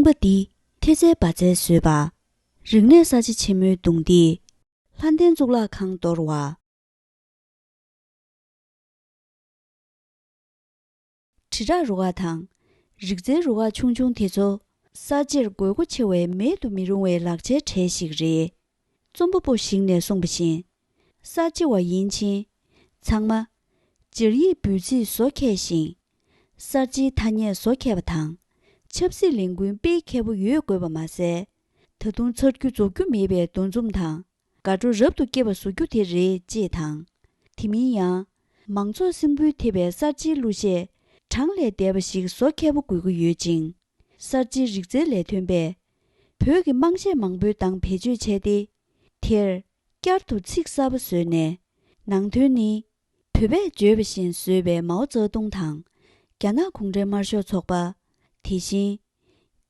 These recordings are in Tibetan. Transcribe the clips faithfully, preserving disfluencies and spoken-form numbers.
པ་འདི་ཐེ་ཚལ་བ་ཚལ་བཟོས་པ། རིག་གནས་གསར་བརྗེ་ཆེན་མོའི་གདུང་འདེགས། ལྷ་ལྡན་གཙུག་ལག་ཁང་གཏོར་བ། དྲིལ་བསྒྲགས་རུ་ཁག་དང་། རིག་རྩལ་རུ་ཁག་ཆུང་ཆུང་དེ་ཚོ་གསར་བརྗེར་དགོས་མཁོ་ཆེ་བའི་མེད་དུ་མི་རུང་བའི་ལག་ཆའི་གྲས་ཤིག་རེད། རྩོམ་པ་པོ་ཞིག་ནས་གསུངས་པ་བཞིན། གསར་བརྗེ་བ་ཡིན་ཕྱིན། ཚང་མ། སྦྱར་ཡིག་འབོད་ཚིག་བཟོ་མཁས་ཤིང་། གསར་བརྗེའི་ཐ་སྙད་བཟོ་མཁས་པ་དང་། ཆབ་སྲིད་ལས་འགུལ་སྤེལ་མཁས་པོ་ཡོད་དགོས་པ་མ་ཟད། ད་དུང་ཚར་རྒྱུ་རྫོགས་རྒྱུ་མེད་པའི་འདུ་འཛོམས་དང་། དགའ་སྤྲོ་རབ་ཏུ་སྐྱེ་བ་བཟོ་རྒྱུ་དེ་རེད་ཅེས་དང་། དེ་མིན་ཡང་། མང་ཚོགས་སེམས་འགུལ་ཐེབས་པའི་གསར་བརྗེའི་གླུ་གཞས་གྲངས་ལས་འདས་པ་ཞིག་བཟོ་མཁས་པོ་དགོས་ཀྱི་ཡོད་ཅིང་། གསར་བརྗེའི་རིག་རྩལ་ལས་དོན་པས། བོད་ཀྱི་དམངས་གཞས་མང་པོའི་གདངས་བེད་སྤྱོད་བྱས་ཏེ། དེར་བསྐྱར་དུ་ཚིག་གསར་པ་བཟོས་ནས། ནང་དོན་ནི། བོད་པས་བརྗོད་པ་བཞིན་བཟོས་པའི་མའོ་ཙེ་ཏུང་དང་། རྒྱ་ནག་གུང་ཁྲན་དམར་ཤོག་ཚོགས་པ། དེ་བཞིན།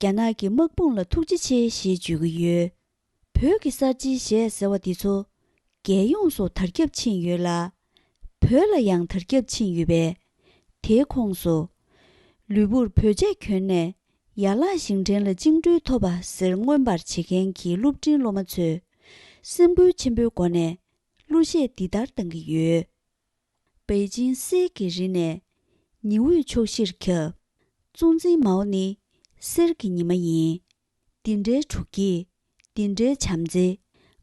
རྒྱ་ནག་གི་དམག་དཔུང་ལ་ཐུགས་རྗེ་ཆེ་ཞེས་བརྗོད་ཀྱི་ཡོད། བོད་ཀྱི་གསར་བརྗེའི་གཞས་ཟེར་བ་འདི་ཚོ། རྒྱལ་ཡོངས་སུ་དར་ཁྱབ་ཕྱིན་ཡོད་ལ། བོད་ལ་ཡང་དར་ཁྱབ་ཕྱིན་ཡོད་པས། དེའི་ཁོངས་སུ། ལུས་པོར་བོད་ཆས་གྱོན་ནས། ཡར་ལངས་ཞིང་བྲན་ལ་བཅིངས་འགྲོལ་ཐོབ་པ་ཟེར་མངོན་པར་བྱེད་མཁན་གྱི་སློབ་འབྲིང་སློབ་མ་ཚོས། སེམས་འགུལ་ཆེན་པོའི་སྒོ་ནས། གླུ་གཞས་འདི་ལྟར་གཏང་གི་ཡོད། པེ་ཅིང་གསེར་གྱི་རི་ནས། ཉི་འོད་ཕྱོགས་བཞིར་ཁྱབ། གཙོ་འཛིན་མའོ་ནི། གསེར་གྱི་ཉི་མ་ཡིན། འདི་འདྲའི་དྲོ་སྐྱིད། འདི་འདྲའི་བྱམས་བརྩེ།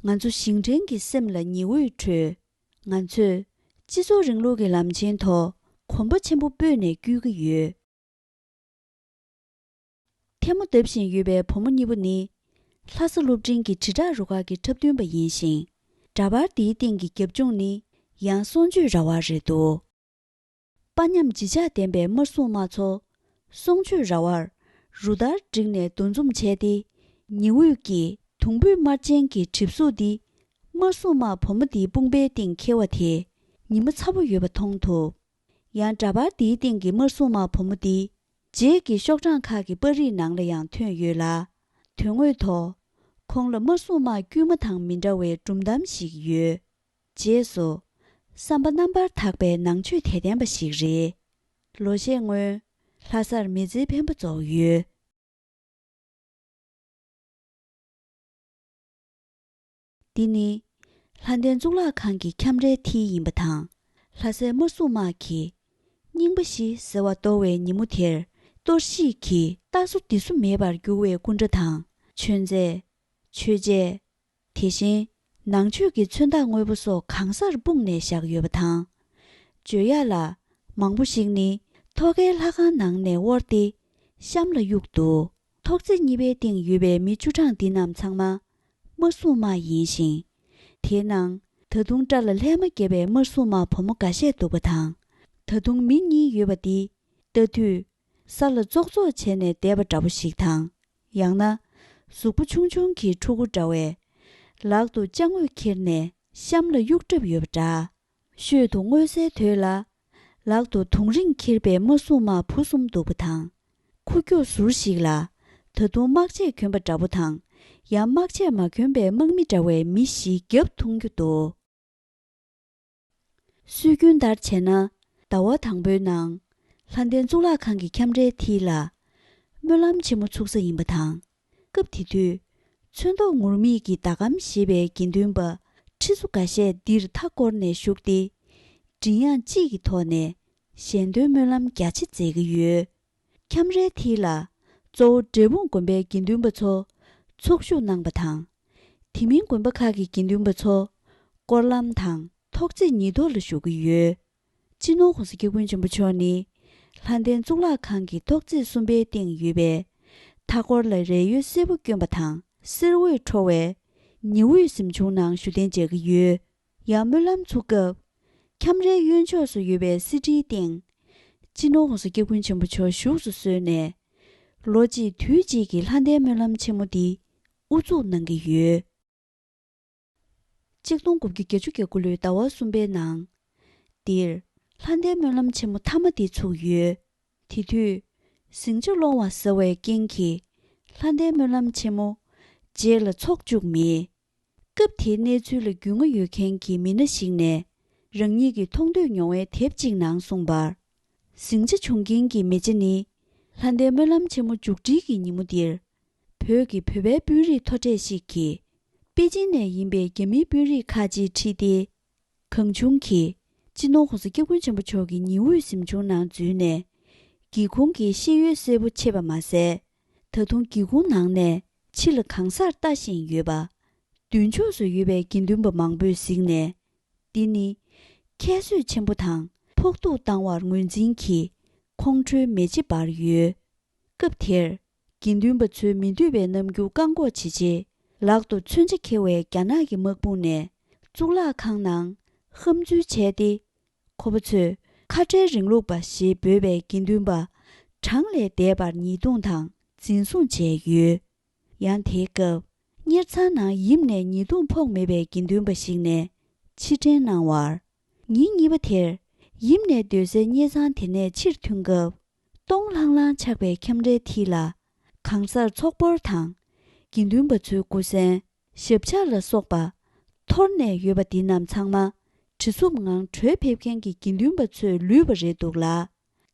ང་ཚོ་ཞིང་བྲན་གྱི་སེམས་ལ་ཉི་འོད་འཕྲོས། ང་ཚོས། སྤྱི་ཚོགས་རིང་ལུགས་ཀྱི་ལམ་ཆེན་ཐོག་གོམ་པ་ཆེན་པོ་སྤོས་ནས་བསྐྱོད་ཀྱི་ཡོད། ཐལ་མོ་བརྡབ་བཞིན་ཡོད་པའི་བུ་མོ་གཉིས་པོ་ནི། ལྷ་ས་སློབ་འབྲིང་གི་དྲིལ་བསྒྲགས་རུ་ཁག་གི་འཁྲབ་སྟོན་པ་ཡིན་ཞིང་། འདྲ་པར་འདིའི་སྟེང་གི་རྒྱབ་ལྗོངས་ནི། ཡང་གསུང་ཆོས་ར་བ་རེད་འདུག་དཔའ་ཉམས་ལྗིད་ཆགས་ལྡན་པའི་དམར་སྲུང་དམག་ཚོ། གསུང་ཆོས་ར་བར། རུ་སྟར་བསྒྲིགས་ནས་འདུ་འཛོམས་བྱས་ཏེ། ཉི་འོད་ཀྱི་དུང་འབུད་དམར་ཅན་གྱི་གྲིབ་གཟུགས་འདི། དམར་སྲུང་དམག་བུ་མོ་འདིའི་དཔུང་པའི་སྟེང་འཁེལ་བ་དེ། ཉི་མ་ཚ་པོ་ཡོད་པ་མཐོང་ཐུབ། ཡང་འདྲ་པར་འདིའི་སྟེང་གི་དམར་སྲུང་དམག་བུ་མོ་འདི། རྗེས་ཀྱི་ཤོག་གྲངས་ཁག་གི་པར་རིས་ནང་ལ་ཡང་ཐོན་ཡོད་ལ། དོན་དངོས་ཐོག་ཁོང་ལ་དམར་སྲུང་དམག་དཀྱུས་མ་དང་མི་འདྲ་བའི་སྒྲུང་གཏམ་ཞིག་ཡོད། རྗེས་སུ། བསམ་པ་རྣམ་པར་དག་པའི་ནང་ཆོས་དད་ལྡན་པ་ཞིག་རེད། ལོ་ཤས་སྔོན། ལྷ་སར་མི་ཚེའི་འཕེན་པ་རྫོགས་ཡོད། འདི་ནི། ལྷ་ལྡན་གཙུག་ལག་ཁང་གི་ཁྱམས་རའི་མཐིལ་ཡིན་པ་དང་། ལྷ་སའི་དམར་སྲུང་དམག་གིས། རྙིང་པ་བཞི་ཟེར་བ་གཏོར་བའི་ཉིན་མོ་དེར། གཏོར་བཤིག་གིས་རྟ་སོ་འདི་སོ་མེད་པར་གྱུར་བའི་སྐུ་འདྲ་དང་། མཆོད་རྫས། མཆོད་ཆས། དེ་བཞིན། ནང་ཆོས་ཀྱི་མཚོན་རྟགས་དངོས་པོ་སོགས་གང་སར་སྤུངས་ནས་བཞག་ཡོད་པ་དང་། བརྗོད་ཡག་ལ། མང་པོ་ཞིག་ནི། ཐོག་ཁའི་ལྷ་ཁང་ནང་ནས་དབོར་ཏེ། གཤམ་ལ་གཡུགས་འདུག་ཐོག་བརྩེགས་གཉིས་པའི་སྟེང་ཡོད་པའི་མི་བཅུ་གྲངས་འདི་རྣམས་ཚང་མ། དམར་སྲུང་དམག་ཡིན་ཞིང་། དེའི་ནང་། ད་དུང་སྐྲ་ལ་ལྷས་མ་བརྒྱབ་པའི་དམར་སྲུང་དམག་བུ་མོ་འགའ་ཤས་འདུག་པ་དང་། ད་དུང་མི་གཉིས་ཡོད་པ་འདི། ལྟ་དུས། ས་ལ་ཙོག་ཙོག་བྱས་ནས་བསྡད་པ་འདྲ་པོ་ཞིག་དང་། ཡང་ན། གཟུགས་པོ་ཆུང་ཆུང་གི་ཕྲུ་གུ་འདྲ་བས། ལག་ཏུ་ཅ་དངོས་ཁྱེར་ནས་གཤམ་ལ་གཡུག་གྲབས་ཡོད་པ་འདྲ། ཤོད་དུ་མངོན་གསལ་དོད་ལ། ལག་ཏུ་དུང་རིང་འཁྱེར་པའི་དམར་སྲུང་དམག་བུ་གསུམ་འདུག་པ་དང་། ཁུ་སྐྱོག་ཟུར་ཞིག་ལ། ད་དུང་དམག་ཆས་གྱོན་པ་འདྲ་པོ་དང་། ཡང་དམག་ཆས་མ་གྱོན་པའི་དམག་མི་འདྲ་བའི་མི་བཞི་བརྒྱབ་མཐོང་རྒྱུ་འདུག་སྲོལ་རྒྱུན་ལྟར་བྱས་ན། ཟླ་བ་དང་པོའི་ནང་། ལྷ་ལྡན་གཙུག་ལག་ཁང་གི་ཁྱམས་རའི་མཐིལ་ལ། སྨོན་ལམ་ཆེན་མོ་ཚུགས་ས་ཡིན་པ་དང་། སྐབས་དེ་དུས། ཚོན་མདོག་ངུར་སྨྲིག་གི་ཟླ་གམ་ཞེས་པའི་དགེ་འདུན་པ། ཁྲི་ཚོ་འགའ་ཤས་འདིར་མཐའ་བསྐོར་ནས་བཞུགས་ཏེ། མགྲིན་དབྱངས་གཅིག་གི་ཐོག་ནས། ཞལ་འདོན་སྨོན་ལམ་རྒྱ་ཆེ་མཛད་ཀྱི་ཡོད། ཁྱམས་རའི་མཐིལ་ལ། གཙོ་བོ་འབྲས་སྤུངས་དགོན་པའི་དགེ་འདུན་པ་ཚོ། ཚོགས་ཞུགས་གནང་པ་དང་། དེ་མིན་དགོན་པ་ཁག་གི་དགེ་འདུན་པ་ཚོ། སྐོར་ལམ་དང་ཐོག་བརྩེགས་ཉིས་ཐོག་ལ་བཞུགས་ཀྱི་ཡོད། སྤྱི་ནོར་༸གོང་ས་སྐྱབས་མགོན་ཆེན་པོ་མཆོག་ནི། ལྷ་ལྡན་གཙུག་ལག་ཁང་གི་ཐོག་བརྩེགས་གསུམ་པའི་སྟེང་ཡོད་པའི། མཐའ་འཁོར་ལ་རས་ཡོལ་སེར་པོ་བསྐྱོན་པ་དང་། གསེར་འོད་འཕྲོ་བའི། ཉི་འོད་གཟིམ་ཆུང་ནང་བཞུགས་གདན་འཇགས་ཀྱི་ཡོད། ཡང་སྨོན་ལམ་ཚུགས་སྐབས། ཁྱམས་རའི་གཡོན་ཕྱོགས་སུ་ཡོད་པའི་གསེར་ཁྲིའི་སྟེང་། སྤྱི་ནོར་༸གོང་ས་སྐྱབས་མགོན་ཆེན་པོ་མཆོག་བཞུགས་སུ་གསོལ་ནས། ལོ་གཅིག་དུས་གཅིག་གི་ལྷ་ལྡན་སྨོན་ལམ་ཆེན་མོ་འདི་དབུ་འཛུགས་གནང་གི་ཡོད། གཅིག་སྟོང་དགུ་བརྒྱ་བརྒྱད་ཅུ་གྱ་དགུ་ལོའི་ཟླ་བ་གསུམ་པའི་ནང་། འདིར་ལྷ་ལྡན་སྨོན་ལམ་ཆེན་མོ་མཐའ་མ་འདི་ཚུགས་ཡོད། དེ་དུས། ཟིང་ཆ་སློང་བ་ཟེར་བའི་རྐྱེན་གྱིས། ལྷ་ལྡན་སྨོན་ལམ་ཆེན་མོ། རྗེས་ལ་འཚོགས་བཅུག་མེད། སྐབས་དེའི་གནས་ཚུལ་ལ་རྒྱུས་མངའ་ཡོད་མཁན་གྱི་མི་སྣ་ཞིག་ནས། རང་ཉིད་ཀྱིས་མཐོང་ཐོས་མྱོང་བའི་དེབ་ཅིག་ནང་གསུངས་པར། ཟིང་ཆ་བྱུང་རྐྱེན་གྱིས་མེ་ལྕེ་ནི། ལྷ་ལྡན་སྨོན་ལམ་ཆེན་མོ་མཇུག་སྒྲིལ་གྱི་ཉིན་མོ་འདིར། བོད་ཀྱི་བོད་པའི་དཔོན་རིགས་མཐོ་གྲས་ཤིག་གིས། པེ་ཅིན་ནས་ཡིན་པའི་རྒྱ་མིའི་དཔོན་རིགས་ཁག་ཅིག་ཁྲིད་དེ། གང་བྱུང་གིས་སྤྱི་ནོར་༸གོང་ས་༸སྐྱབས་མགོན་ཆེན་པོ་མཆོག་གི་ཉི་འོད་གཟིམ་ཆུང་ནང་འཛུལ་ནས། སྒེའུ་ཁུང་གི་ཤེལ་ཡོལ་སེར་པོ་ཕྱེས་པ་མ་ཟད། ད་དུང་སྒེའུ་ཁུང་ནང་ནས་ཕྱི་ལ་གང་སར་ལྟ་བཞིན་ཡོད་པ། མདུན་ཕྱོགས་སུ་ཡོད་པའི་དགེ་འདུན་པ་མང་པོས་གཟིགས་ནས། འདི་ནི་ཁྱད་གསོད་ཆེན་པོ་དང་ཕོག་ཐུག་བཏང་བར་ངོས་འཛིན་གྱིས་ཁོང་ཁྲོའི་མེ་ལྕེ་འབར་ཡོད། སྐབས་དེར་དགེ་འདུན་པ་ཚོའི་མི་འདོད་པའི་རྣམ་འགྱུར་བཀག་འགོག་བྱེད་ཆེད། ལག་ཏུ་མཚོན་ཆ་འཁྱེར་བའི་རྒྱ་ནག་གི་དམག་དཔུང་ནས་གཙུག་ལག་ཁང་ནང་ཧམ་འཛུལ་བྱས་ཏེ། ཁོ་པ་ཚོས་ཁ་བྲལ་རིང་ལུགས་པ་ཞེས་འབོད་པའི་དགེ་འདུན་པ་གྲངས་ལས་འདས་པར་ཉེས་རྡུང་དང་འཛིན་བཟུང་བྱས་ཡོད། ཡང་དེའི་སྐབས། གཉེར་ཚང་ནང་ཡིབ་ནས་ཉེས་རྡུང་ཕོག་མེད་པའི་དགེ་འདུན་པ་ཞིག་ནས་ཕྱིར་དྲན་གནང་བར། ཉིན་གཉིས་པ་དེར་ཡིབ་ནས་སྡོད་སའི་གཉེར་ཚང་དེ་ནས་ཕྱིར་ཐོན་སྐབས། སྟོང་ལྷང་ལྷང་ཆགས་པའི་ཁྱམས་རའི་མཐིལ་ལ། གང་སར་ཚོགས་འབོར་དང་། དགེ་འདུན་པ་ཚོའི་སྐུ་གཟན། ཞབས་ཆ་ལ་སོགས་པ། འཐོར་ནས་ཡོད་པ་འདི་རྣམས་ཚང་མ། གྲི་འཛུབ་ངང་བྲོས་ཕེབས་མཁན་གྱི་དགེ་འདུན་པ་ཚོས་ལུས་པ་རེད་འདུག་ལ།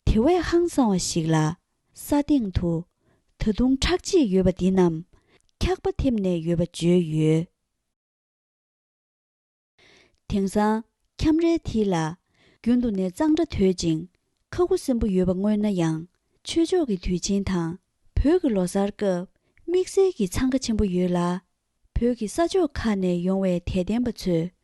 དེ་བས་ཧང་སང་བ་ཞིག་ལ། ས་སྟེང་དུ་ད་དུང་ཁྲག་ཕྱིས་ཡོད་པ་འདི་རྣམས་འཁྱག་པ་ཐེབས་ནས་ཡོད་པ་བརྗོད་ཡོད། དེང་སང་ཁྱམས་རའི་མཐིལ་ལ་རྒྱུན་དུ་ནས་གཙང་སྦྲ་དོད་ཅིང་ཁ་ཁུ་སིམ་པོ་ཡོད་པ་མངོན་ན་ཡང་། ཆོས་ཕྱོགས་ཀྱི་དུས་ཆེན་དང་བོད་ཀྱི་ལོ་གསར་སྐབས་དམིགས་བསལ་གྱི་འཚང་ཁ་ཆེན་པོ་ཡོད་ལ། བོད་ཀྱི་ས་ཕྱོགས་ཁག་ནས་ཡོང་བའི་དད་ལྡན་པ་ཚོས་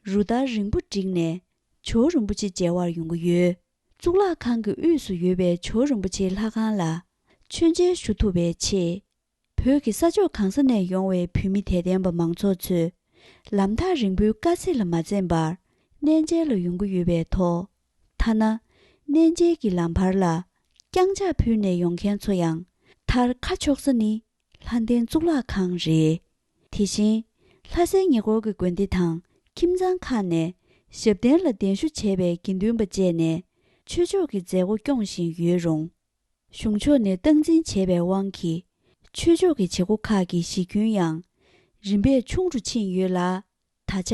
རུ་སྟར་རིང་པོ་བསྒྲིགས་ནས་ཇོ་བོ་རིན་པོ་ཆེ་མཇལ་བར་ཡོང་གི་ཡོད། གཙུག་ལག་ཁང་གི་དབུས་སུ་ཡོད་པའི་ཇོ་བོ་རིན་པོ་ཆེའི་ལྷ་ཁང་ལ་མཆོད་མཇལ་ཞུ་ཐུབ་པའི་ཆེད། བོད་ཀྱི་ས་ཕྱོགས་གང་ས་ནས་ཡོང་བའི་བོད་མི་དད་ལྡན་པ་མང་ཚོགས་ཚོས་ལམ་ཐག་རིང་པོའི་དཀའ་ཚེགས་ལ་མ་འཛེམས་པར་གནས་མཇལ་ལ་ཡོང་གི་ཡོད་པའི་ཐོག་ཐ་ན་གནས་མཇལ་གྱི་ལམ་བར་ལ་རྐྱང་ཕྱག་ཕུལ་ནས་ཡོང་མཁན་ཚོ་ཡང་མཐར་ཁ་ཕྱོགས་ས་ནི། ལྷ་ལྡན་གཙུག་ལག་ཁང་རེད། དེ་བཞིན། ལྷ་སའི་ཉེ་འཁོར་གྱི་དགོན་སྡེ་དང་ཁྱིམ་ཚང་ཁག་ནས་ཞབས་བརྟན་ལ་གདན་ཞུ་བྱས་པའི་དགེ་འདུན་པ་བཅས་ནས་ཆོས་ཕྱོགས་ཀྱི་མཛད་སྒོ་སྐྱོང་བཞིན་ཡོད་རུང་། གཞུང་ཕྱོགས་ནས་སྟངས་འཛིན་བྱས་པའི་དབང་གིས་ཆོས་ཕྱོགས་ཀྱི་བྱེད་སྒོ་ཁག་གི་གཞི་ཁྱོན་ཡང་རིམ་པས་ཆུང་རུ་ཕྱིན་ཡོད་ལ། ད་ཆ་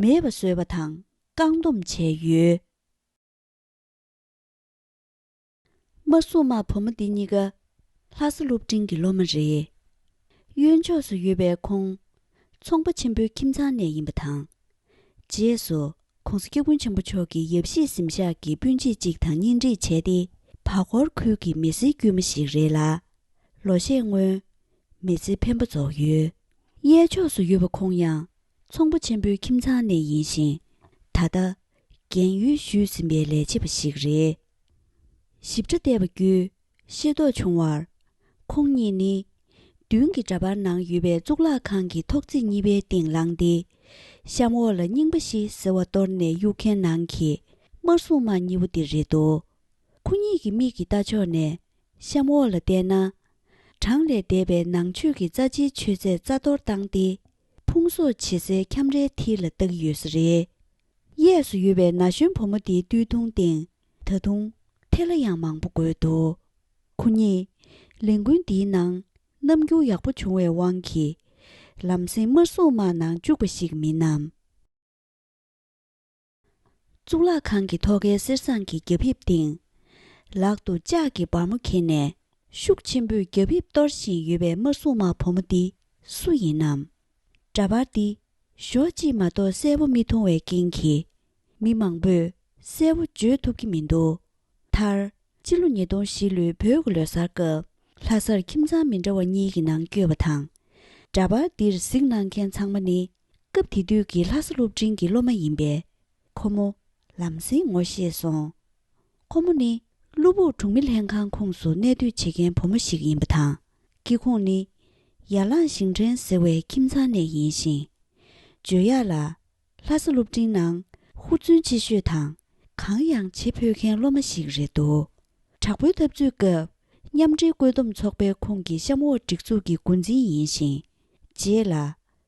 མེད་པ་བཟོས་པ་དང་བཀག་སྡོམ་བྱས་ཡོད། དམར་སྲུང་དམག་བུ་མོ་འདི་གཉིས་ཀ་ལྷ་ས་སློབ་འབྲིང་གི་སློབ་མ་རེད། གཡོན་ཕྱོགས་སུ་ཡོད་པའི་ཁོང་ཚོང་པ་ཆེན་པོའི་ཁྱིམ་ཚང་ནས་ཡིན་པ་དང་། རྗེས་སུ་༸གོང་ས་༸སྐྱབས་མགོན་ཆེན་པོ་མཆོག་གི་ཡབ་གཞིས་གཟིམ་ཤག་གི་སྤུན་མཆེད་ཅིག་དང་གཉེན་སྒྲིག་བྱས་ཏེ། བར་སྐོར་ཁུལ་གྱི་མི་སེར་དཀྱུས་མ་ཞིག་རེད་ལ། ལོ་ཤས་སྔོན། མི་ཚེ་འཕེན་པ་རྫོགས་ཡོད། གཡས་ཕྱོགས་སུ་ཡོད་པ་ཁོང་ཡང་ཚོང་པ་ཆེན་པོའི་ཁྱིམ་ཚང་ནས་ཡིན་ཞིང་། ད་ལྟ་རྒན་ཡོལ་ཞུས་ཟིན་པའི་ལས་བྱེད་པ་ཞིག་རེད། ཞིབ་ཕྲ་བལྟས་པ་བརྒྱུད་ཤེས་རྟོགས་བྱུང་བར། ཁོང་གཉིས་ནི་མདུན་གྱི་འདྲ་པར་ནང་ཡོད་པའི་གཙུག་ལག་ཁང་གི་ཐོག་བརྩེགས་གཉིས་པའི་སྟེང་ལངས་ཏེ། གཤམ་འོག་ལ་རྙིང་པ་བཞི་ཟེར་བ་གཏོར་ནས་གཡུག་མཁན་ནང་གི་དམར་སྲུང་དམག་གཉིས་པོ་དེ་རེད་འདུག་ཁོ་གཉིས་ཀྱི་མིག་གི་ལྟ་ཕྱོགས་ནས་གཤམ་འོག་ལ་བལྟས་ན། གྲངས་ལས་འདས་པའི་ནང་ཆོས་ཀྱི་རྩ་ཆེའི་མཆོད་རྫས་རྩ་གཏོར་བཏང་སྟེ། ཕུང་གསོག་བྱེད་སའི་ཁྱམས་རའི་མཐིལ་ལ་བཏགས་ཡོད་ས་རེད། གཡས་སུ་ཡོད་པའི་ན་གཞོན་བུ་མོ་དེའི་སྟོད་ཐུང་སྟེང་ད་དུང་ཐལ་ལ་ཡང་མང་པོ་བགོས་འདུག་ཁོ་གཉིས་ལས་འགུལ་འདིའི་ནང་རྣམ་འགྱུར་ཡག་པོ་བྱུང་བའི་དབང་གིས། ལམ་སེང་དམར་སྲུང་དམག་ནང་བཅུག་པ་ཞིག་མིན་ནམ། གཙུག་ལག་ཁང་གི་ཐོག་ཁའི་གསེར་ཟངས་ཀྱི་རྒྱ་ཕིབས་སྟེང་། ལག་ཏུ་ལྕགས་ཀྱི་སྦར་མོ་འཁྱེར་ནས་ཤུགས་ཆེན་པོས་རྒྱ་ཕིབས་གཏོར་བཞིན་ཡོད་པའི་དམར་སྲུང་དམག་བུ་མོ་འདི་སུ་ཡིན་ནམ། འདྲ་པར་འདི་ཞོ་གཅིག་མ་གཏོགས་གསལ་པོ་མི་མཐོང་བའི་རྐྱེན་གྱིས། མི་མང་པོས་གསལ་པོ་བརྗོད་ཐུབ་ཀྱི་མི་འདུག་མཐར། སྤྱི་ལོ་ཉིས་སྟོང་བཞི་ལོའི་བོད་ཀྱི་ལོ་གསར་སྐབས་ལྷ་སར་ཁྱིམ་ཚང་མི་འདྲ་བ་གཉིས་ཀྱི་ནང་བསྐྱོད་པ་དང་། འདྲ་པར་འདིར་གཟིགས་གནང་མཁན་ཚང་མ་ནི་སྐབས་དེ་དུས་ཀྱི་ལྷ་ས་སློབ་འབྲིང་གི་སློབ་མ་ཡིན་པས། ཁོ་མོ་ལམ་སེང་ངོ་ཤེས་སོང་། ཁོ་མོ་ནི་གློ་བུར་གྲོང་མི་ལྷན་ཁང་ཁོངས་སུ་གནས་སྡོད་བྱེད་མཁན་བུ་མོ་ཞིག་ཡིན་པ་དང་། སྐྱེ་ཁུངས་ནི་ཡར་ལངས་ཞིང་བྲན་ཟེར་བའི་ཁྱིམ་ཚང་ནས་ཡིན་ཞིང་། བརྗོད་ཡག་ལ། ལྷ་ས་སློབ་འབྲིང་ནང་ཧུར་བརྩོན་ཆེ་ཤོས་དང་གང་ཡང་བྱེད་ཕོད་མཁན་སློབ་མ་ཞིག་རེད་འདུག་དྲག་པོའི་འཐབ་རྩོད་སྐབས་མཉམ་འབྲེལ་བཀོད་འདོམས་ཚོགས་པའི་ཁོངས་ཀྱི་གཤམ་འོག་སྒྲིག་འཛུགས་ཀྱི་འགོ་འཛིན་ཡིན་ཞིང་། རྗེས་ལ་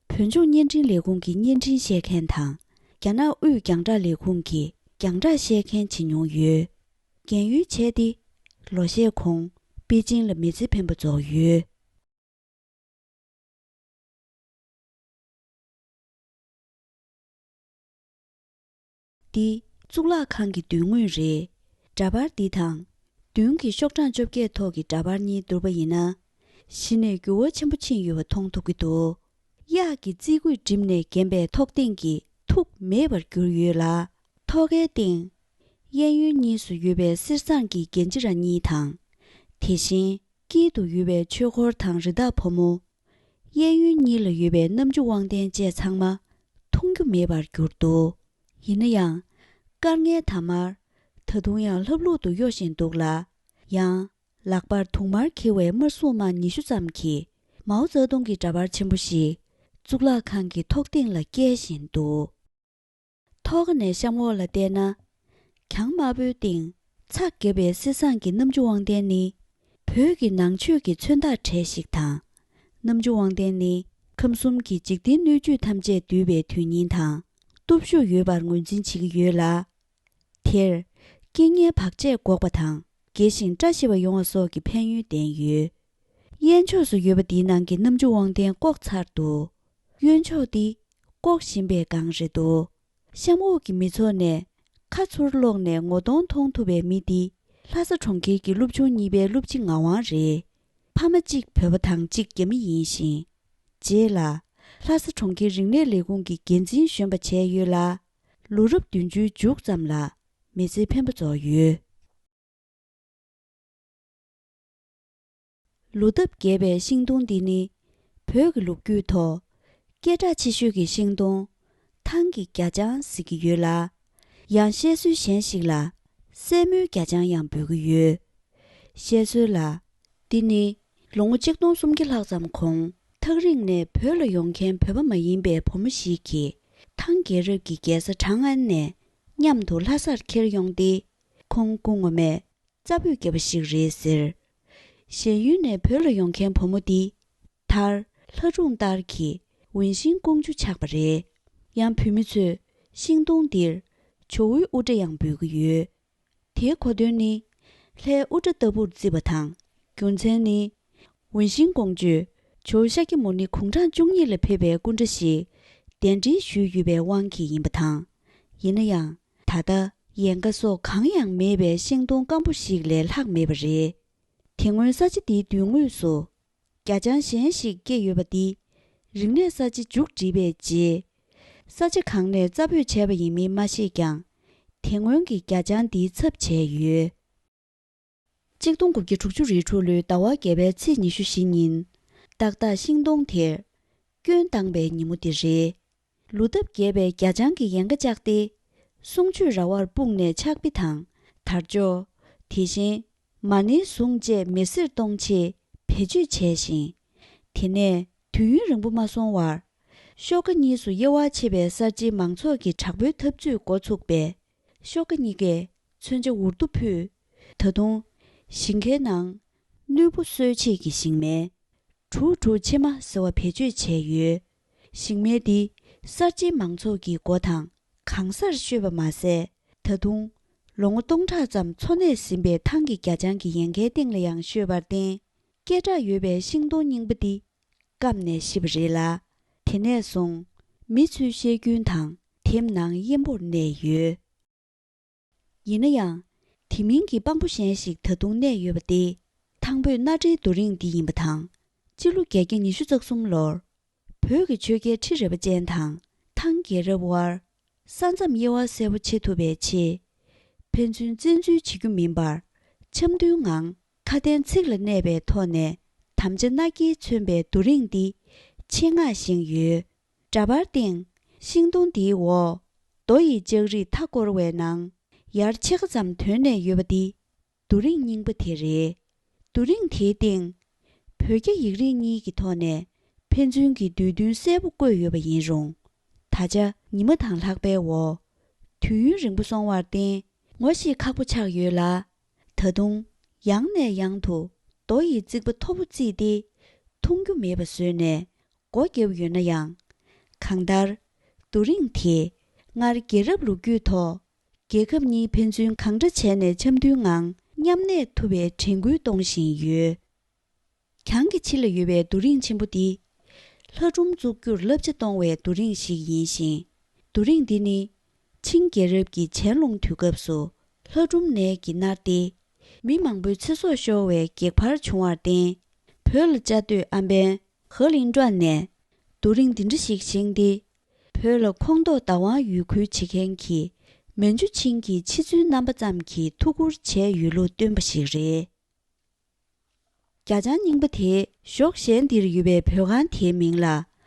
བོད་ལྗོངས་བརྙན་འཕྲིན་ལས་ཁུངས་ཀྱི་བརྙན་འཕྲིན་བཤད་མཁན་དང་། རྒྱ་ནག་དབུས་རྒྱང་བསྒྲགས་ལས་ཁུངས་ཀྱི་རྒྱང་བསྒྲགས་བཤད་མཁན་བྱེད་མྱོང་ཡོད། རྒན་ཡོལ་བྱས་ཏེ་ལོ་ཤས་གོང་པེ་ཅིང་ལ་མི་ཚེ་འཕེན་པ་རྫོགས་ཡོད། འདི་གཙུག་ལག་ཁང་གི་མདུན་ངོས་རེད། འདྲ་པར་འདི་དང་། མདུན་གྱི་ཤོག་གྲངས་བཅོ་བརྒྱད་ཐོག་གི་འདྲ་པར་གཉིས་བསྡུར་བ་ཡིན་ན། གཞི་ནས་འགྱུར་བ་ཆེན་པོ་ཕྱིན་ཡོད་པ་མཐོང་ཐུབ་ཀྱི་འདུག་གཡག་གི་རྩིད་སྐུད་འགྲིམས་ནས་བརྒྱན་པའི་ཐོག་སྟེང་གི་ཐུག་མེད་པར་གྱུར་ཡོད་ལ། ཐོག་ཁའི་སྟེང་གཡས་གཡོན་གཉིས་སུ་ཡོད་པའི་གསེར་ཟངས་ཀྱི་རྒྱན་ཅི་ར་གཉིས་དང་། དེ་བཞིན་དཀྱིལ་དུ་ཡོད་པའི་ཆོས་འཁོར་དང་རི་དྭགས་ཕོ་མོ། གཡས་གཡོན་གཉིས་ལ་ཡོད་པའི་རྣམ་འགྱུར་དབང་ལྡན་བཅས་ཚང་མ་མཐོང་རྒྱུ་མེད་པར་གྱུར་འདུག་ཡིན་ན་ཡང་། སྐར་ལྔའི་དར་དམར་ད་དུང་ཡང་ལྷབ་ལྷུབ་ཏུ་གཡོ་བཞིན་འདུག་ལ། ཡང་། ལག་པར་དུང་དམར་འཁྱེར་བའི་དམར་སྲུང་དམག་ཉི་ཤུ་ཙམ་གྱིས་མའོ་ཙེ་ཏུང་གི་འདྲ་པར་ཆེན་པོ་ཞིག་གཙུག་ལག་ཁང་གི་ཐོག་སྟེང་ལ་བཀལ་བཞིན་འདུག་ཐོག་ཁ་ནས་གཤམ་འོག་ལ་བལྟས་ན། གྱང་དམར་པོའི་སྟེང་ཚགས་བརྒྱབ་པའི་གསེར་ཟངས་ཀྱི་རྣམ་འགྱུར་དབང་ལྡན་ནི། བོད་ཀྱི་ནང་ཆོས་ཀྱི་མཚོན་རྟགས་གྲས་ཤིག་དང་། རྣམ་འགྱུར་དབང་ལྡན་ནི་ཁམས་གསུམ་གྱི་འཇིག་རྟེན་སྣོད་བཅུད་ཐམས་ཅད་འདུས་པའི་དོན་སྙིང་དང་སྟོབས་ཤུགས་ཡོད་པར་ངོས་འཛིན་བྱེད་ཀྱི་ཡོད་ལ། དེར་རྐྱེན་ངན་བག་ཆད་འགོག་པ་དང་དགེ་ཞིང་བཀྲ་ཤིས་པ་ཡོང་བ་སོགས་ཀྱི་ཕན་ཡོན་ལྡན་ཡོད། གཡས་ཕྱོགས་སུ་ཡོད་པ་འདིའི་ནང་གི་རྣམ་འགྱུར་དབང་ལྡན་བཀོག་ཚར་འདུག་གཡོན་ཕྱོགས་འདི་བཀོག་བཞིན་པའི་སྒང་རེད་འདུག་གཤམ་འོག་གི་མི་ཚོགས་ནས་ཁ་ཚུར་སློག་ནས་ངོ་གདོང་མཐོང་ཐུབ་པའི་མི་འདི་ལྷ་ས་གྲོང་ཁྱེར་གྱི་སློབ་ཆུང་གཉིས་པའི་སློབ་སྤྱི་ངག་དབང་རེད། ཕ་མ་གཅིག་བོད་པ་དང་གཅིག་རྒྱ་མི་ཡིན་ཞིང་། རྗེས་ལ་ལྷ་ས་གྲོང་ཁྱེར་རིག་གནས་ལས་ཁུངས་ཀྱི་འགན་འཛིན་གཞོན་པ་བྱས་ཡོད་ལ། ལོ་རབས་བདུན་ཅུའི་མཇུག་ཙམ་ལ་མི་ཚེ་འཕེན་པ་རྫོགས་ཡོད། ལོ་འདབ་རྒྱས་པའི་ཤིང་སྡོང་འདི་ནི་བོད་ཀྱི་ལོ་རྒྱུས་ཐོག་སྐད་གྲགས་ཆེ་ཤོས་ཀྱི་ཤིང་སྡོང་ཐང་གི་རྒྱ་ལྕང་ཟེར་གྱི་ཡོད་ལ། ཡང་བཤད་སྲོལ་གཞན་ཞིག་ལ་སྲས་མོའི་རྒྱ་ལྕང་ཡང་འབོད་ཀྱི་ཡོད། བཤད་སྲོལ་ལ། འདི་ནི་ལོ་ངོ་གཅིག་སྟོང་སུམ་བརྒྱ་ལྷག་ཙམ་གོང་ཐག་རིང་ནས་བོད་ལ་ཡོང་མཁན་བོད་པ་མ་ཡིན་པའི་བུ་མོ་ཞིག་གིས་ཐང་རྒྱལ་རབས་ཀྱི་རྒྱལ་ས་ཁྲང་ཨན་ནས་མཉམ་དུ་ལྷ་སར་འཁྱེར་ཡོང་སྟེ། ཁོང་སྐུ་ངོ་མས་རྩྭ་ཕུད་བརྒྱབ་པ་ཞིག་རེད་ཟེར། གཞན་ཡུལ་ནས་བོད་ལ་ཡོང་མཁན་བུ་མོ་འདི་མཐར་ལྷ་སྒྲུང་ལྟར་གྱི་འོན་ཤིང་ཀོང་ཇོ་ཆགས་པ་རེད། ཡང་བོད་མི་ཚོས་ཤིང་སྡོང་འདིར་ཇོ་བོའི་དབུ་སྐྲ་ཡང་འབོད་ཀྱི་ཡོད། དེའི་གོ་དོན་ནི། ལྷའི་དབུ་སྐྲ་ལྟ་བུར་བརྩི་བ་དང་། རྒྱུ་མཚན་ནི། འོན་ཤིང་ཀོང་ཇོས་ཇོ་བོ་ཤཱཀྱ་མུ་ནེ་དགུང་གྲངས་བཅུ་གཉིས་ལ་ཕེབས་པའི་སྐུ་འདྲ་ཞིག་གདན་འདྲེན་ཞུས་ཡོད་པའི་དབང་གིས་ཡིན་པ་དང་། ཡིན་ན་ཡང་། ད་ལྟ་ཡལ་ག་སོགས་གང་ཡང་མེད་པའི་ཤིང་སྡོང་སྐམ་པོ་ཞིག་ལས་ལྷག་མེད་པ་རེད། དེ་སྔོན་ས་ཆ་འདིའི་མདུན་ངོས་སུ། རྒྱ་ལྕང་གཞན་ཞིག་སྐྱེས་ཡོད་པ་འདི། རིག་གནས་གསར་བརྗེ་མཇུག་བསྒྲིལ་བའི་རྗེས། ས་ཆ་གང་ནས་རྩྭ་ཕུད་བྱས་པ་ཡིན་མིན་མ་ཤེས་ཀྱང་། དེ་སྔོན་གྱི་རྒྱ་ལྕང་འདིའི་ཚབ་བྱས་ཡོད། གཅིག་སྟོང་དགུ་བརྒྱ་དྲུག་ཅུ་རེ་དྲུག་ལོའི་ཟླ་བ་བརྒྱད་པའི་ཚེས་ཉི་ཤུ་བཞི་ཉིན། ཏག་ཏག་ཤིང་སྡོང་དེར་སྐྱོན་བཏང་པའི་ཉིན་མོ་དེ་རེད། ལོ་འདབ་རྒྱས་པའི་རྒྱ་ལྕང་གི་ཡལ་ག་བཅག་སྟེ། གསུང་ཆོས་ར་བར་སྤུངས་ནས་ཕྱག་དཔེ་དང་དར་ལྕོག་དེ་བཞིན་མ་ཎིའི་གཟུངས་བཅས་མེ་སེར་གཏོང་ཆེད་བེད་སྤྱོད་བྱས་ཤིང་། དེ་ནས་དུས་ཡུན་རིང་པོ་མ་སོང་བར། ཤོག་ཁ་གཉིས་སུ་དབྱེ་བ་ཕྱེ་བའི་གསར་བརྗེའི་མང་ཚོགས་ཀྱི་དྲག་པོའི་འཐབ་རྩོད་འགོ་ཚུགས་པས། ཤོག་ཁ་གཉིས་ཀས་མཚོན་ཆ་འུར་རྡོ་ཕུད། ད་དུང་། ཞིང་ཁའི་ནང་། གནོད་འབུ་གསོད་བྱེད་ཀྱི་ཞིང་སྨན། གྲུ་གྲུ་ཕྱེ་མ་ཟེར་བ་བེད་སྤྱོད་བྱས་ཡོད། ཞིང་སྨན་འདི་གསར་བརྗེའི་མང་ཚོགས་ཀྱི་སྒོ་དང་གང་སར་བཤོས་པ་མ་ཟད། ད་དུང་ལོ་ངོ་སྟོང་ཕྲག་ཙམ་འཚོ་གནས་ཟིན་པའི་ཐང་གི་རྒྱ་ལྕང་གི་ཡལ་གའི་སྟེང་ལ་ཡང་བཤོས་པར་བརྟེན། སྐད་གྲགས་ཡོད་པའི་ཤིང་སྡོང་རྙིང་པ་འདི་སྐམ་ནས་ཤི་བ་རེད་ལ། དེ་ནས་བཟུང་མི་ཚོའི་བཤད་རྒྱུན་དང་དེབ་ནང་དབྱིན་པོར་གནས་ཡོད། ཡིན་ན་ཡང་། དེ་མིན་གྱི་དཔང་པོ་གཞན་ཞིག་ད་དུང་གནས་ཡོད་པ་སྟེ། ཐང་བོད་སྣ་འདྲེའི་རྡོ་རིང་འདི་ཡིན་པ་དང་། སྤྱི་ལོ་བརྒྱད་བརྒྱ་ཉི་ཤུ་རྩ་གསུམ་ལོར། བོད་ཀྱི་ཆོས་རྒྱལ་ཁྲི་རལ་པ་ཅན་དང་ཐང་རྒྱལ་རབས་དབར། ས་མཚམས་དབྱེ་བ་གསལ་པོ་ཕྱེ་ཐུབ་པའི་ཆེད། ཕན་ཚུན་བཙན་འཛུལ་བྱེད་རྒྱུ་མིན་པར། འཆམ་མཐུན་ངང་ཁ་དན་ཚིག་ལ་གནས་པའི་ཐོག་ནས་དམ་བཅའ་མནའ་སྐྱེལ་མཚོན་པའི་རྡོ་རིང་འདི་ཆེད་མངགས་བཞེངས་ཡོད། འདྲ་པར་སྟེང་། ཤིང་སྡོང་འདིའི་འོག་རྡོ་ཡི་ལྕགས་རིས་མཐའ་བསྐོར་བའི་ནང་། ཡར་ཕྱེད་ཀ་ཙམ་དོན་གནས་ཡོད་པ་འདི། རྡོ་རིང་རྙིང་པ་དེ་རེད། རྡོ་རིང་དེའི་སྟེང་། བོད་རྒྱ་ཡིག་རིགས་གཉིས་ཀྱི་ཐོག་ནས་ཕན་ཚུན་གྱི་འདོད་འདུན་གསལ་པོ་བཀོད་ཡོད་པ་ཡིན་རུང་། ད་ཆ་ཉི་མ་དང་ལྷགས་པའི་འོག་དུས་ཡུན་རིང་པོ་སོང་བར་བརྟེན། ངོ་ཤེས་ཁག་པོ་ཆགས་ཡོད་ལ། ད་དུང་ཡང་ནས་ཡང་དུ་རྡོ་ཡི་རྩིག་པ་མཐོ་པོ་བརྩིགས་ཏེ་མཐོང་རྒྱུ་མེད་པ་བཟོས་ནས་སྒོ་བརྒྱབ་ཡོད་ན་ཡང་། གང་ལྟར། རྡོ་རིང་དེས་སྔར་རྒྱལ་རབས་ལོ་རྒྱུས་ཐོག་རྒྱལ་ཁབ་གཉིས་ཕན་ཚུན་གང་འདྲ་བྱས་ནས་འཆམ་མཐུན་ངང་མཉམ་གནས་ཐུབ་པའི་དྲན་སྐུལ་གཏོང་བཞིན་ཡོད། གྱང་གི་ཕྱི་ལ་ཡོད་པའི་རྡོ་རིང་ཆེན་པོ་འདི། ལྷ་སྒྲུང་བཙུགས་རྒྱུར་བསླབ་བྱ་གཏོང་བའི་རྡོ་རིང་ཞིག་ཡིན་ཞིང་། རྡོ་རིང་འདི་ནི། ཆིང་རྒྱལ་རབས་ཀྱི་ཆན་ལུང་དུས་སྐབས་སུ་ལྷ་སྒྲུང་ནས་ཀྱིས་མནར་ཏེ། མི་མང་པོའི་ཚེ་སྲོག་ཤོར་བའི་གེགས་བར་བྱུང་བར་བརྟེན། བོད་ལ་བཅའ་སྡོད་ཨམ་བན་ཧ་ལིང་ཀྲན་ནས་རྡོ་རིང་འདི་འདྲ་ཞིག་བཞེངས་ཏེ། བོད་ལ་ཁོངས་གཏོགས་བདག་དབང་ཡུལ་ཁུལ་བྱེད་མཁན་གྱི་མན་ཇུ་ཆིང་གི་ཕྱི་ཚུལ་རྣམ་པ་ཙམ་གྱིས་ཐུགས་ཁུར་བྱས་ཡོད་ལུགས་སྟོན་པ་ཞིག་རེད། རྒྱ་ལྕང་རྙིང་པ་དེའི་གཞོགས་གཞན་འདིར་ཡོད་པའི་བོད་ཁང་དེའི་མིང་ལ་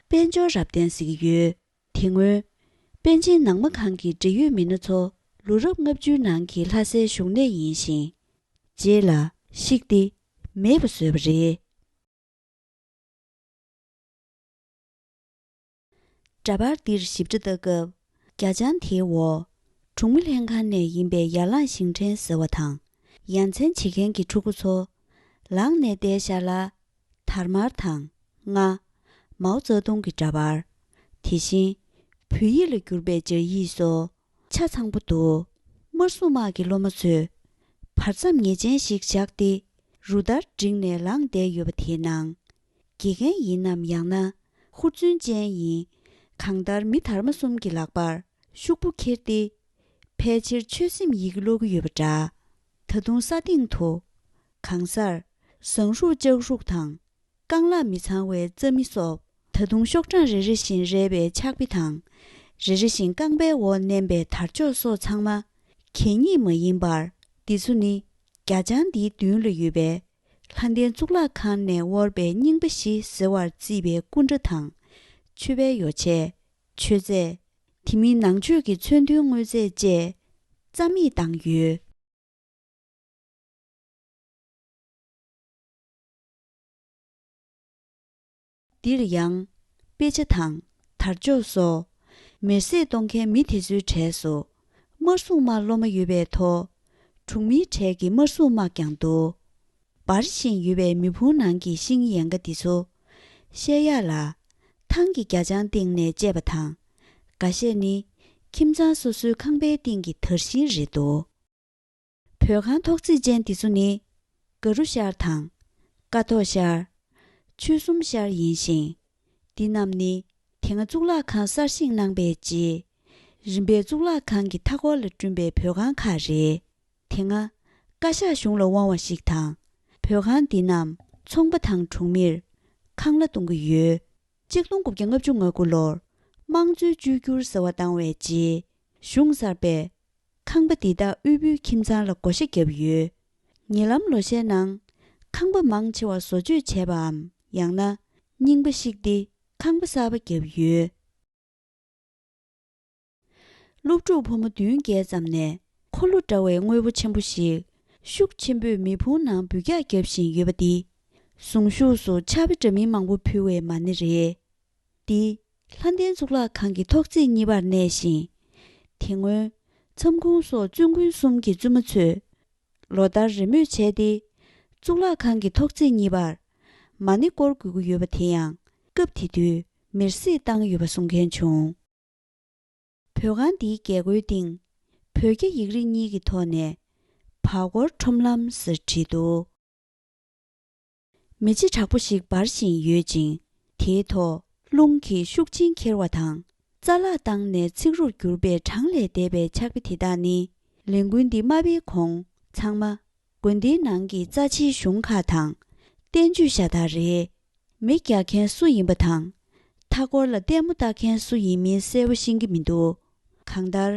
དཔལ་འབྱོར་རབ་བརྟན་ཟེར་གྱི་ཡོད། དེ་སྔོན་པཎ་ཆེན་ནང་མ་ཁང་གི་འབྲེལ་ཡོད་མི་སྣ་ཚོ་ལོ་རབས་ལྔ་བཅུའི་ནང་གི་ལྷ་སའི་བཞུགས་གནས་ཡིན་ཞིང་། རྗེས་ལ་བཤིག་སྟེ་མེད་པ་བཟོས་པ་རེད། འདྲ་པར་འདིར་ཞིབ་ཕྲ་ལྟ་སྐབས། རྒྱ་ལྕང་དེའི་འོག་གྲོང་མི་ལྷན་ཁང་ནས་ཡིན་པའི་ཡར་ལངས་ཞིང་བྲན་ཟེར་བ་དང་། ཡ་མཚན་བྱེད་མཁན་གྱི་ཕྲུ་གུ་ཚོ་ལངས་ནས་བསྡད་ཤག་ལ། དར་དམར་དང་། རྔ། མའོ་ཙེ་ཏུང་གི་འདྲ་པར། དེ་བཞིན་བོད་ཡིག་ལ་བསྒྱུར་པའི་སྦྱར་ཡིག་སོགས་ཆ་ཚང་པོ་འདུག་དམར་སྲུང་དམག་གི་སློབ་མ་ཚོས་བར་མཚམས་ངེས་ཅན་ཞིག་བཞག་སྟེ། རུ་སྟར་བསྒྲིགས་ནས་ལངས་བསྡད་ཡོད་པ་དེའི་ནང་། དགེ་རྒན་ཡིན་ནམ་ཡང་ན་ཧུར་བརྩོན་ཅན་ཡིན། གང་ལྟར་མི་དར་མ་གསུམ་གྱི་ལག་པར་ཤོག་བུ་འཁྱེར་ཏེ། ཕལ་ཆེར་ཆོད་སེམས་ཡི་གེ་ཀློག་གི་ཡོད་པ་འདྲ། ད་དུང་ས་སྟེང་དུ། གང་སར། ཟངས་ཧྲུག་ལྕགས་ཧྲུག་དང་། རྐང་ལག་མི་ཚང་བའི་རྩ་མི་སོགས། ད་དུང་ཤོག་གྲངས་རེ་རེ་བཞིན་རལ་པའི་ཕྱག་དཔེ་དང་། རེ་རེ་བཞིན་རྐང་པའི་འོག་མནན་པའི་དར་ལྕོག་སོགས་ཚང་མ། གད་སྙིགས་མ་ཡིན་པར། འདི་ཚོ་ནི། རྒྱ་ལྕང་འདིའི་མདུན་ལ་ཡོད་པའི། ལྷ་ལྡན་གཙུག་ལག་ཁང་ནས་དབོར་བའི་རྙིང་པ་བཞི་ཟེར་བར་བརྩིས་པའི་སྐུ་འདྲ་དང་། མཆོད་པའི་ཡོ་བྱད། མཆོད་རྫས། དེ་མིན་ནང་མཆོད་ཀྱི་མཚོན་དོན་དངོས་རྫས་བཅས་རྩ་མེད་བཏང་ཡོད། འདིར་ཡང་། དཔེ་ཆ་དང་། དར་ལྕོག་སོགས། མེར་སྲེག་གཏོང་མཁན་མི་དེ་ཚོའི་གྲས་སུ། དམར་སྲུང་དམག་སློབ་མ་ཡོད་པའི་ཐོག་གྲོང་མིའི་གྲས་ཀྱི་དམར་སྲུང་དམག་ཀྱང་འདུག་འབར་བཞིན་ཡོད་པའི་མེ་ཕུང་ནང་གི་ཤིང་ཡན་ག་འདི་ཚོ། བཤད་ཡག་ལ། ཐང་གི་རྒྱ་ལྕང་སྟེང་ནས་བཅད་པ་དང་། འགའ་ཤས་ནི། ཁྱིམ་ཚང་སོ་སོའི་ཁང་པའི་སྟེང་གི་དར་ཤིང་རེད་འདུག་བོད་ཁང་ཐོག་བརྩེགས་ཅན་འདི་ཚོ་ནི། དགའ་རུ་ཤར་དང་། ཀཿཐོག་ཤར། ཆོལ་གསུམ་ཤར་ཡིན་ཞིང་། འདི་རྣམས་ནི། དེ་སྔ་གཙུག་ལག་ཁང་གསར་བཞེངས་གནང་པའི་རྗེས། རིམ་པས་གཙུག་ལག་ཁང་གི་མཐའ་འཁོར་ལ་བསྐྲུན་པའི་བོད་ཁང་ཁག་རེད། དེ་སྔ། བཀའ་ཤག་གཞུང་ལ་དབང་བ་ཞིག་དང་། བོད་ཁང་འདི་རྣམས་ཚོང་པ་དང་གྲོང་མིར། ཁང་གླ་གཏོང་གི་ཡོད། གཅིག་སྟོང་དགུ་བརྒྱ་ལྔ་བཅུ་ང་དགུ་ལོར། དམངས་གཙོའི་བཅོས་བསྒྱུར་ཟེར་བ་བཏང་བའི་རྗེས། གཞུང་གསར་པས། ཁང་པ་འདི་དག་དབུལ་པོའི་ཁྱིམ་ཚང་ལ་བགོ་བཤའ་བརྒྱབ་ཡོད། ཉེ་ལམ་ལོ་ཤས་ནང་། ཁང་པ་མང་ཆེ་བ་བཟོ་བཅོས་བྱས་པའམ། ཡང་ན། རྙིང་པ་བཤིག་སྟེ། ཁང་པ་གསར་པ་བརྒྱབ་ཡོད། སློབ་ཕྲུག་ཕོ་མོ་བདུན་བརྒྱད་ཙམ་ནས། འཁོར་ལོ་འདྲ་བའི་དངོས་པོ་ཆེན་པོ་ཞིག་ཤུགས་ཆེན་པོས་མེ་ཕུང་ནང་འབུད་རྒྱག་བརྒྱབ་བཞིན་ཡོད་པ་འདི། གཟུངས་གཞུག་སུ་ཕྱག་དཔེ་འདྲ་མིན་མང་པོ་ཕུལ་བའི་མ་ཎི་རེད། འདི། ལྷ་ལྡན་གཙུག་ལག་ཁང་གི་ཐོག་བརྩེགས་གཉིས་པར་གནས་ཤིང་། དེ་སྔོན། མཚམས་ཁུང་སོགས་བཙུན་དགོན་གསུམ་གྱི་བཙུན་མ་ཚོས། ལོ་ལྟར་རེས་མོས་བྱས་ཏེ། གཙུག་ལག་ཁང་གི་ཐོག་བརྩེགས་གཉིས་པར། མ་ཎི་བསྐོར་དགོས་ཀྱི་ཡོད་པ་དེ་ཡང་། སྐབས་དེ་དུས་མེར་སྲེག་བཏང་ཡོད་པ་གསུང་མཁན་བྱུང་། བོད་ཁང་འདིའི་རྒྱལ་སྒོའི་སྟེང་། བོད་རྒྱ་ཡིག་རིགས་གཉིས་ཀྱི་ཐོག་ནས། བར་སྐོར་ཁྲོམ་ལམ་ཟེར་བྲིས་འདུག་མེ་ལྕེ་དྲག་པོ་ཞིག་འབར་བཞིན་ཡོད་ཅིང་། དེའི་ཐོག་རླུང་གིས་ཤུགས་ཆེན་འཁྱེར་བ་དང་། རྩ་ལག་བཏང་ནས་འཚིག་རུར་གྱུར་པའི་གྲངས་ལས་འདས་པའི་ཕྱག་དཔེ་དེ་དག་ནི། ལས་འགུལ་འདི་མ་སྤེལ་གོང་ཚང་མ། དགོན་སྡེའི་ནང་གི་རྩ་ཆེའི་གཞུང་ཁག་དང་། བསྟན་བཅོས་ཤ་སྟག་རེད། མེ་རྒྱག་མཁན་སུ་ཡིན་པ་དང་། མཐའ་འཁོར་ལ་ལྟད་མོ་ལྟ་མཁན་སུ་ཡིན་མིན་གསལ་པོ་ཤེས་ཀྱི་མི་འདུག་གང་ལྟར།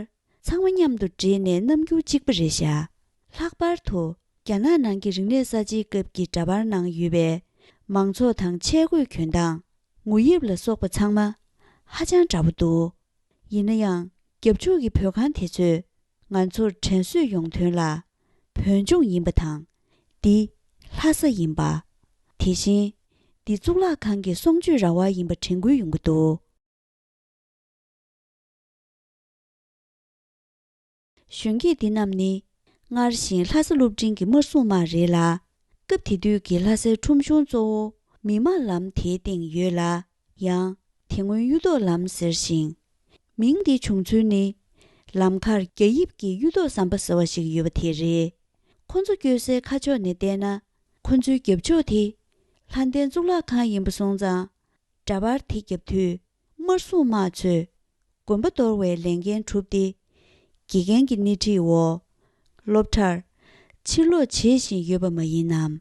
ཚང་མ་མཉམ་དུ་བསྒྲིལ་ནས་རྣམ་འགྱུར་གཅིག་པ་རེད་བཞག་ལྷག་པར་དུ། རྒྱ་ནག་ནང་གི་རིག་གནས་གསར་བརྗེའི་སྐབས་ཀྱི་འདྲ་པར་ནང་ཡོད་པའི། མང་ཚོགས་དང་ཆས་གོས་གྱོན་སྟངས། ངོ་དབྱིབས་ལ་སོགས་པ་ཚང་མ། ཧ་ཅང་འདྲ་པོ་འདུག་ཡིན་ན་ཡང་། རྒྱབ་ཕྱོགས་ཀྱི་བོད་ཁང་དེ་ཚོས། ང་ཚོར་དྲན་གསོས་ཡོང་དོན་ལ། བོད་ལྗོངས་ཡིན་པ་དང་། འདི། ལྷ་ས་ཡིན་པ། དེ་བཞིན། འདི་གཙུག་ལག་ཁང་གི་གསུང་ཆོས་ར་བ་ཡིན་པ་དྲན་སྐུལ་ཡོང་གི་འདུག་གཞོན་སྐྱེས་འདི་རྣམས་ནི། སྔར་བཞིན་ལྷ་ས་སློབ་འབྲིང་གི་དམར་སྲུང་དམག་རེད་ལ། སྐབས་དེ་དུས་ཀྱི་ལྷ་སའི་ཁྲོམ་གཞུང་གཙོ་བོ་མི་དམངས་ལམ་དེའི་སྟེང་ཡོད་ལ། ཡང་། དེ་སྔོན་གཡུ་ཐོག་ལམ་ཟེར་ཞིང་། མིང་འདི་བྱུང་ཚུལ་ནི། ལམ་ཁར་རྒྱ་དབྱིབས་ཀྱི་གཡུ་ཐོག་ཟམ་པ་ཟེར་བ་ཞིག་ཡོད་པ་དེ་རེད། ཁོ་ཚོ་སྐྱོད་སའི་ཁ་ཕྱོགས་ནས་བལྟས་ན། ཁོ་ཚོའི་རྒྱབ་ཕྱོགས་དེ། ལྷ་ལྡན་གཙུག་ལག་ཁང་ཡིན་པ་སོང་ཙང་། འདྲ་པར་དེ་བརྒྱབ་དུས། དམར་སྲུང་དམག་ཚོས་དགོན་པ་གཏོར་བའི་ལས་འགན་གྲུབ་སྟེ། དགེ་རྒན་གྱི་སྣེ་ཁྲིད་འོག་སློབ་གྲྭར་ཕྱིར་ལོག་བྱེད་བཞིན་ཡོད་པ་མ་ཡིན་ནམ།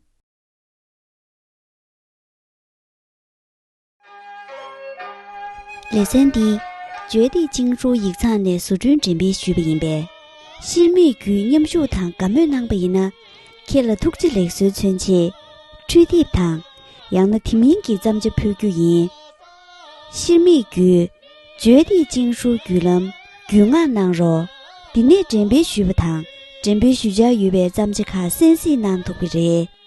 ལེ་ཚན་འདི་བརྗོད་བདེ་ཅིང་ཧྲུའུ་ཡིག་ཚང་ནས་བཟོ་སྐྲུན་འགྲེམས་སྤེལ་ཞུས་པ་ཡིན་པས། ཤེར་མིག་བརྒྱུད་མཉམ་ཞུགས་དང་དགའ་མོས་གནང་པ་ཡིན་ན། ཁྱེད་ལ་ཐུགས་རྗེ་ལེགས་གསོལ་མཚོན་ཆེད། འཕྲུལ་དེབ་དང་། ཡང་ན་དེ་མིན་གྱི་བརྩམས་བྱ་ཕུལ་རྒྱུ་ཡིན། ཤེར་མིག་བརྒྱུད། བརྗོད་བདེ་ཅིང་ཧྲུའུ་བརྒྱུད་ལམ་བརྒྱུད་མངགས་གནང་རོགས། འདི་ནས་འགྲེམས་སྤེལ་ཞུས་པ་དང་འགྲེམས་སྤེལ་ཞུ་འཆར་ཡོད་པའི་བརྩམས་བྱ་ཁག་གསན་གཟིགས་གནང་ཐུབ་ཀྱི་རེད།